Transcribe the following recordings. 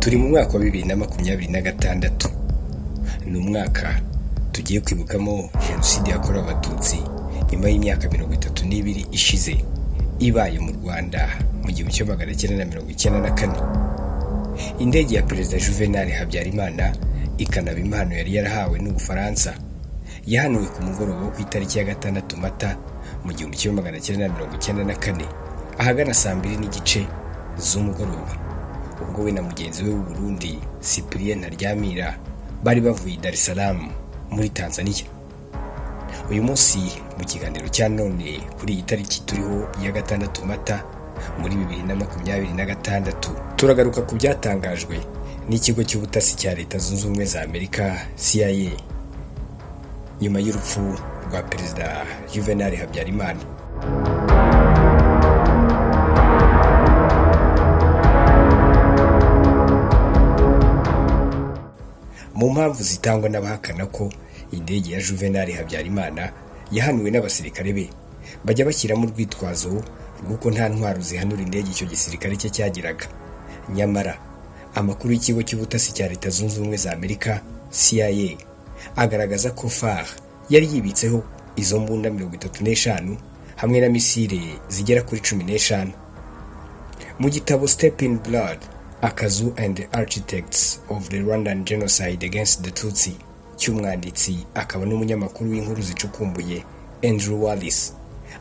Turi mu mwaka wa 2026. Ni umwaka tugiye kwibukamo Jenoside yakorewe Abatutsi nyuma y'imyaka 32 ishize ibaye mu Rwanda mu 1994. Indege ya Perezida Juvenal Habyarimana, ikanaba impano yari yarahawe n'Ubufaransa, yahanuwe ku mugoroba wo ku itariki ya 6 Mata mu 1994, ahagana saa 2:30 z'umugoroba, ubwo we na mugenzi we w'u Burundi Cyprien Ntaryamira bari bavuye i Dar es Salaam muri Tanzania. Uyu munsi mu kiganiro cya none, kuri iyi tariki turiho ya 6 Mata muri 2026, turagaruka ku byatangajwe n'ikigo cy'ubutasi cya Leta Zunze Ubumwe za Amerika, CIA, nyuma y'urupfu rwa Perezida Juvenal Habyarimana. Mu mpamvu zitangwa n'abahakana ko indege ya Juvenal Habyarimana yahanuwe n'abasirikare be, bajya bashyiramo urwitwazo rw'uko nta ntwaro zihanura indege icyo gisirikare cye cyagiraga. Nyamara amakuru y'ikigo cy'ubutasi cya Leta Zunze Ubumwe za Amerika, CIA, agaragaza ko FAR yari yibitseho izo mbunda 35 hamwe na misile zigera kuri 15. Mu gitabo Step in Blood: Akazu and the Architects of the Rwandan Genocide Against the Tutsi, cy'umwanditsi akaba n'umunyamakuru w'inkuru zicukumbuye Andrew Wallis,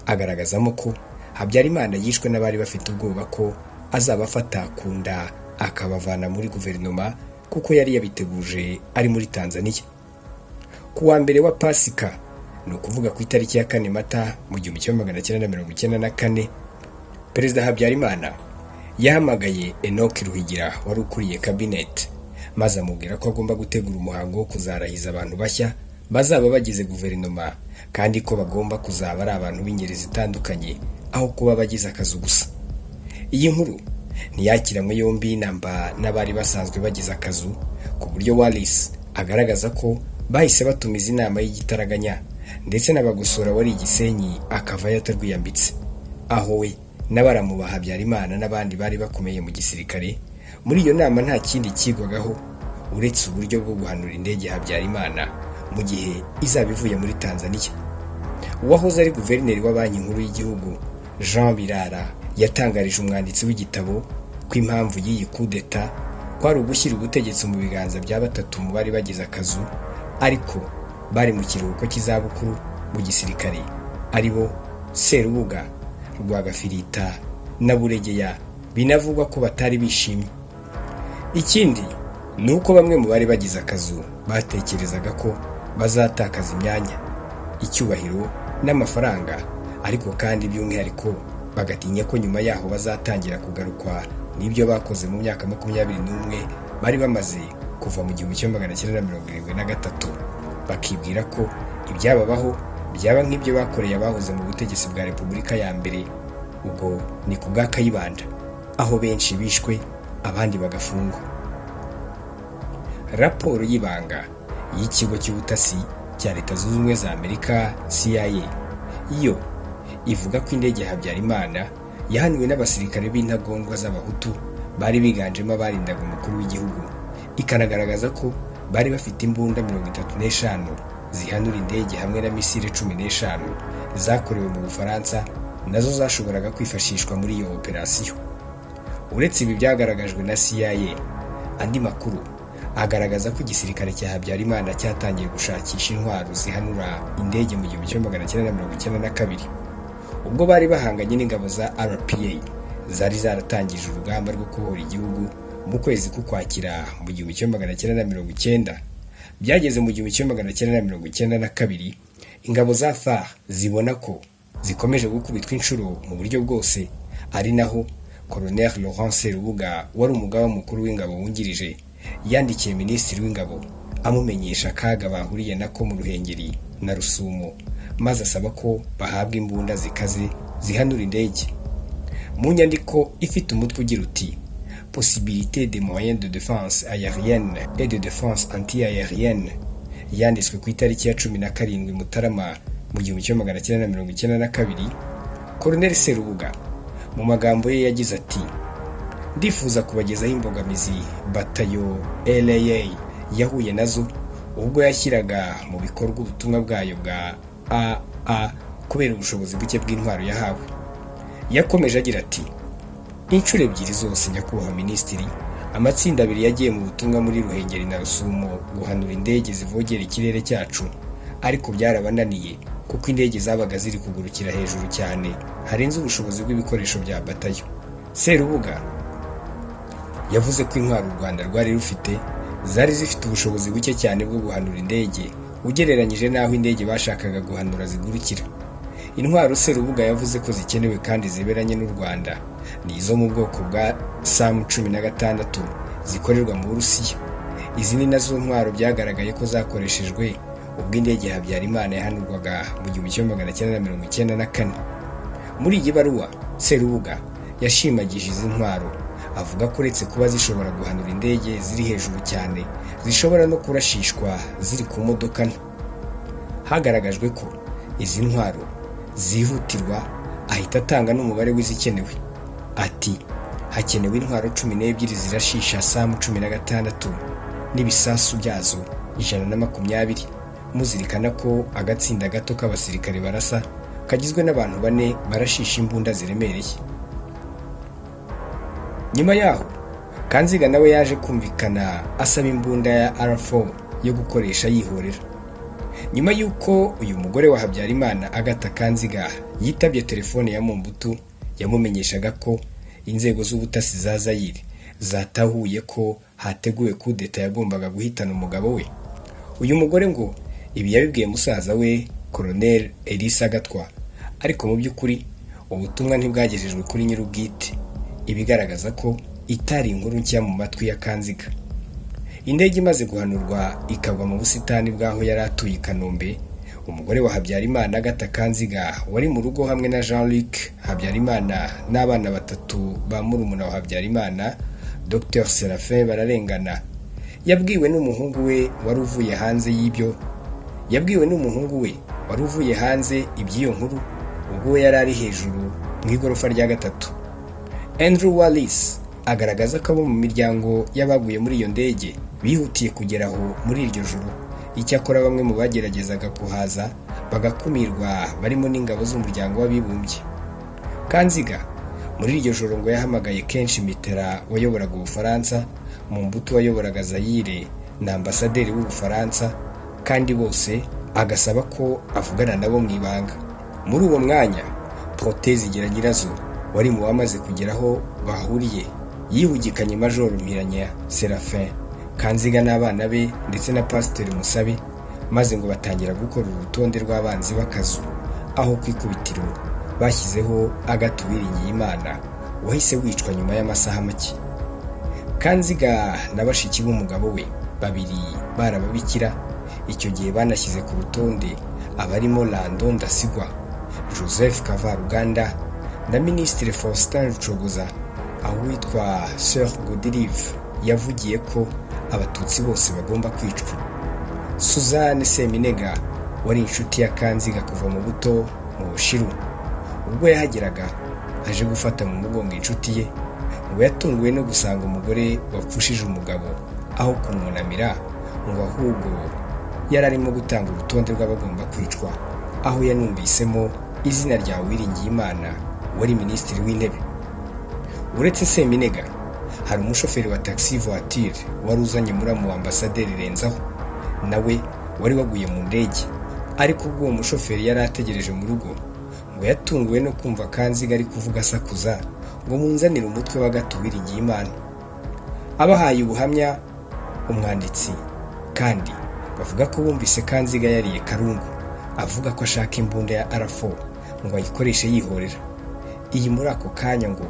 agaragazamo ko Habyarimana yishwe n'abari bafite ubwoba ko azabafata ku nda akabavana muri guverinoma, kuko yari yabiteguje ari muri Tanzania. Ku wa mbere wa Pasika, ni ukuvuga ku itariki ya 4 Mata mu 1994, Perezida Habyarimana yahamagaye Enoch Ruhigira wari ukuriye kabineti, maze amubwira ko agomba gutegura umuhango wo kuzarahiza abantu bashya bazaba bagize guverinoma, kandi ko bagomba kuzaba ari abantu b'ingeri zitandukanye aho kuba bagize akazu gusa. Iyi nkuru ntiyakiranywe yombi namba n'abari basanzwe bagize akazu, ku buryo Wallis agaragaza ko bahise batumiza inama y'igitaraganya, ndetse na Bagosora wari Igisenyi akavayo atarwiyambitse, aho we n'abaramu ba Habyarimana n'abandi bari bakomeye mu gisirikare. Muri iyo nama nta kindi kigwagaho uretse uburyo bwo guhanura indege ya Habyarimana mu gihe izaba ivuye muri Tanzania. Uwahoze ari guverineri wa Banki Nkuru y'Igihugu Jean Birara yatangarije umwanditsi w'igitabo ko impamvu y'iyi kudeta kwari ugushyira ubutegetsi mu biganza bya batatu mu bari bagize akazu ariko bari mu kiruhuko cy'izabukuru mu gisirikare, ari bo Serubuga, Rwagafirita na Buregeya, binavugwa ko batari bishimye. Ikindi ni uko bamwe mu bari bagize akazu batekerezaga ko bazatakaza imyanya, icyubahiro n'amafaranga, ariko kandi by'umwihariko bagatinya ko nyuma yaho bazatangira kugarukwa n'ibyo bakoze mu myaka 21 bari bamaze kuva mu 1973, bakibwira ko ibyababaho byaba nk'ibyo bakoreye abahoze mu butegetsi bwa Repubulika ya mbere, ubwo ni ku bwa Kayibanda, aho benshi bishwe abandi bagafungwa. Raporo y'ibanga y'ikigo cy'ubutasi cya Leta Zunze Ubumwe za Amerika, CIA, yo ivuga ko indege ya Habyarimana yahanuwe n'abasirikare b'intagondwa z'Abahutu bari biganjemo abarindaga umukuru w'igihugu, ikanagaragaza ko bari bafite imbunda 35 zihanura indege hamwe na misile 15 zakorewe mu Bufaransa, nazo zashoboraga kwifashishwa muri iyo operasiyo. Uretse ibi byagaragajwe na CIA, andi makuru agaragaza ko igisirikare cya Habyarimana cyatangiye gushakisha intwaro zihanura indege mu 1992, ubwo bari bahanganye n'ingabo za RPA zari zaratangije urugamba rwo kubohora igihugu mu kwezi k'Ukwakira mu 1990. Byageze mu 1992, ingabo za FAR zibona ko zikomeje gukubitwa inshuro mu buryo bwose, ari naho Colonel Laurent Serubuga wari umugaba mukuru w'ingabo wungirije yandikiye minisitiri w'ingabo amumenyesha akaga bahuriye nako mu Ruhengeri na Rusumo, maze asaba ko bahabwa imbunda zikaze zihanura indege. Mu nyandiko ifite umutwe ugira uti "Possibilité des moyens de défense aérienne et de défense anti-aérienne", yanditswe ku itariki ya 17 Mutarama mu 1992, Colonel Serubuga mu magambo ye yagize ati: Ndifuza kubagezaho imbogamizi batayo LAA yahuye nazo ubwo yashyiraga mu bikorwa ubutumwa bwayo bwa AA kubera ubushobozi buke bw'intwaro yahawe. Yakomeje agira ati: "Inshuro ebyiri zose, Nyakubahwa Minisitiri, amatsinda abiri yagiye mu butumwa muri Ruhengeri na Rusumo guhanura indege zivogera ikirere cyacu, ariko byarabananiye kuko indege zabaga ziri kugurukira hejuru cyane harenze ubushobozi bw'ibikoresho bya batayo." Serubuga yavuze ko intwaro u Rwanda rwari rufite zari zifite ubushobozi buke cyane bwo guhanura indege ugereranyije n'aho indege bashakaga guhanura zigurukira. Intwaro Serubuga yavuze ko zikenewe kandi ziberanye n'u Rwanda ni izo mu bwoko bwa SAM 16 zikorerwa mu Burusiya. Izi ni nazo ntwaro byagaragaye ko zakoreshejwe ubwo indege ya Habyarimana yahanurwaga mu 1994. Muri iyi baruwa, Serubuga yashimagije izi ntwaro, avuga ko uretse kuba zishobora guhanura indege ziri hejuru cyane, zishobora no kurashishwa ziri ku modoka nto. Hagaragajwe ko izi ntwaro zihutirwa, ahita atanga n'umubare w'izikenewe, ati: "Hakenewe intwaro 12 zirashisha SAM 16 n'ibisasu byazo 120, muzirikana ko agatsinda gato k'abasirikare barasa kagizwe n'abantu bane barashisha imbunda ziremereye." Nyuma yaho Kanziga nawe yaje kumvikana asaba imbunda ya R4 yo gukoresha yihorera. Nyuma y'uko uyu mugore wa Habyarimana, Agatha Kanziga, yitabye telefone ya Mobutu yamumenyeshaga ko inzego z'ubutasi za Zayire zatahuye ko hateguwe kudeta yagombaga guhitana umugabo we, uyu mugore ngo ibi yabibwiye musaza we Colonel Elisa Gatwa, ariko mu by'ukuri ubutumwa ntibwagejejwe kuri nyir'ubwite, ibigaragaza ko itari inkuru nshya mu matwi ya Kanziga. Indege imaze guhanurwa ikagwa mu busitani bw'aho yari atuye i Kanombe, umugore wa Habyarimana, Agatha Kanziga, wari mu rugo hamwe na Jean Luc Habyarimana n'abana batatu ba murumuna wa Habyarimana, Dr Seraphin Bararengana, yabwiwe n'umuhungu we wari uvuye hanze iby'iyo nkuru ubwo we yari ari hejuru mu igorofa rya gatatu. Andrew Wallis agaragaza ko abo mu miryango y'abaguye muri iyo ndege bihutiye kugera aho muri iryo joro, icyakora bamwe mu bageragezaga kuhaza bagakumirwa, barimo n'ingabo z'Umuryango w'Abibumbye. Kanziga muri iryo joro ngo yahamagaye kenshi Mitterrand wayoboraga Ubufaransa, Mobutu wayoboraga Zayire na ambasaderi w'Ubufaransa, kandi bose agasaba ko avugana nabo mu ibanga. Muri uwo mwanya, Protais Zigiranyirazo wari mu bamaze kugera aho bahuriye yihugikanye Majoro Mpiranya Seraphin, Kanziga n'abana be ndetse na Pasiteri Musabe, maze ngo batangira gukora urutonde rw'abanzi b'akazu, aho ku ikubitiro bashyizeho Agathe Uwiringiyimana wahise wicwa nyuma y'amasaha make. Kanziga na bashiki b'umugabo we babiri barababikira icyo gihe banashyize ku rutonde abarimo Lando Ndasigwa, Joseph Kavaruganda na Minisitiri Faustin Rucogoza, aho uwitwa Sir Godelive yavugiye ko Abatutsi bose bagomba kwicwa. Suzanne Seminega wari inshuti ya Kanziga kuva mu buto mu Bushiru, ubwo yahageraga aje gufata mu mugongo inshuti ye, ngo yatunguwe no gusanga umugore wapfushije umugabo aho kumwunamira ngo ahubwo yari arimo gutanga urutonde rw'abagomba kwicwa, aho yanumvisemo izina rya Uwiringiyimana wari Minisitiri w'Intebe. Uretse Seminega, hari umushoferi wa taxi voiture wari uzanye muramu wa Ambasaderi Renzaho nawe wari waguye mu ndege, ariko ubwo uwo mushoferi yari ategereje mu rugo, ngo yatunguwe no kumva Kanziga ari kuvuga asakuza ngo: "Munzanire umutwe wa Agathe Uwiringiyimana." Abahaye ubuhamya umwanditsi kandi bavuga ko bumvise Kanziga yariye karungu avuga ko ashaka imbunda ya R4 ngo ayikoreshe yihorera. Iyi muri ako kanya ngo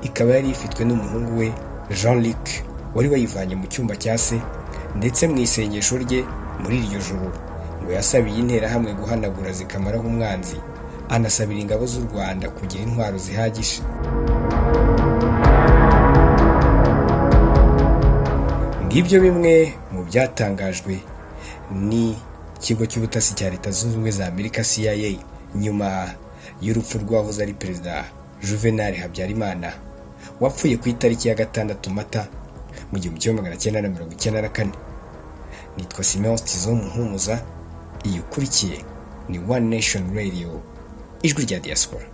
ikaba yari ifitwe n'umuhungu we Jean Luc wari wayivanye mu cyumba cya se, ndetse mu isengesho rye muri iryo joro ngo yasabiye Interahamwe guhanagura zikamaraho umwanzi, anasabira ingabo z'u Rwanda kugira intwaro zihagije. Ngibyo bimwe mu byatangajwe n'ikigo cy'ubutasi cya Leta Zunze Ubumwe za Amerika, CIA, nyuma y'urupfu rw'uwahoze ari Perezida Juvenal Habyarimana. wapfuye ku itariki ya 6 Mata mu 1994. Nitwa Simeon Stizo Muhumuza. Iyi ukurikiye ni One Nation Radio, ijwi rya diaspora.